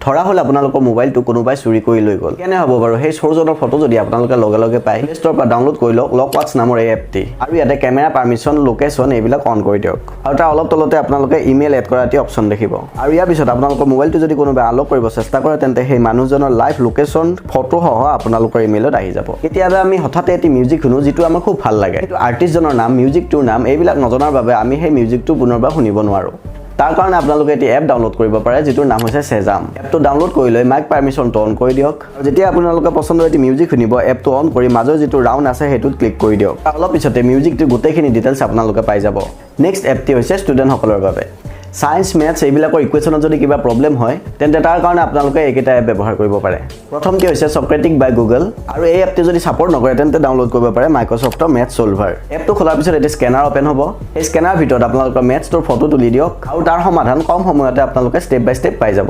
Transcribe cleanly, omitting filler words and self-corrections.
ধৰা হ'ল আপোনালোকৰ মোবাইলটো কোনোবাই চুৰি কৰি লৈ গ'ল। কেনে হ'ব বাৰু সেই চোৰজনৰ ফটো যদি আপোনালোকে লগে লগে পায়? প্লে ষ্ট'ৰৰ পৰা ডাউনলোড কৰি লওক লক ৱাটছ নামৰ এই এপটি আৰু ইয়াতে কেমেৰা পাৰ্মিশ্যন, লোকেশ্যন এইবিলাক অন কৰি দিয়ক। আৰু তাৰ অলপ তলতে আপোনালোকে ইমেইল এড কৰা এটি অপশ্যন দেখিব। আৰু ইয়াৰ পিছত আপোনালোকৰ মোবাইলটো যদি কোনোবাই আনলক কৰিব চেষ্টা কৰে, তেন্তে সেই মানুহজনৰ লাইভ লোকেশ্যন ফটোসহ আপোনালোকৰ ইমেইলত আহি যাব। কেতিয়াবা আমি হঠাতে এটি মিউজিক শুনো, যিটো আমাৰ খুব ভাল লাগে। কিন্তু আৰ্টিষ্টজনৰ নাম, মিউজিকটোৰ নাম এইবিলাক নজনাৰ বাবে আমি সেই মিউজিকটো পুনৰবাৰ শুনিব নোৱাৰোঁ। তাৰ কাৰণে আপোনালোকে এটি এপ ডাউনলোড কৰিব পাৰে, যিটোৰ নাম হৈছে চেজাম। এপটো ডাউনলোড কৰি লৈ মাইক পাৰ্মিশ্যনটো অন কৰি দিয়ক আৰু যেতিয়া আপোনালোকে পচন্দৰ এটি মিউজিক শুনিব, এপটো অন কৰি মাজৰ যিটো ৰাউণ্ড আছে, সেইটোত ক্লিক কৰি দিয়ক। অলপ পিছতে মিউজিকটোৰ গোটেইখিনি ডিটেইলছ আপোনালোকে পাই যাব। নেক্সট এপটি হৈছে ষ্টুডেণ্টসকলৰ বাবে। ছায়েন্স, মেথছ এইবিলাকৰ ইকুৱেশ্যনত যদি কিবা প্ৰব্লেম হয়, তেন্তে তাৰ কাৰণে আপোনালোকে এইকেইটা এপ ব্যৱহাৰ কৰিব পাৰে। প্ৰথমটি হৈছে চক্ৰেটিক বাই গুগল আৰু এই এপটো যদি ছাপৰ্ট নকৰে, তেন্তে ডাউনলোড কৰিব পাৰে মাইক্ৰ'ছফ্টৰ মেথছ চলভাৰ। এপটো খোলাৰ পিছত এটি স্কেনাৰ অ'পেন হ'ব। সেই স্কেনাৰ ভিতৰত আপোনালোকৰ মেথছটোৰ ফটো তুলি দিয়ক আৰু তাৰ সমাধান কম সময়তে আপোনালোকে ষ্টেপ বাই ষ্টেপ পাই যাব।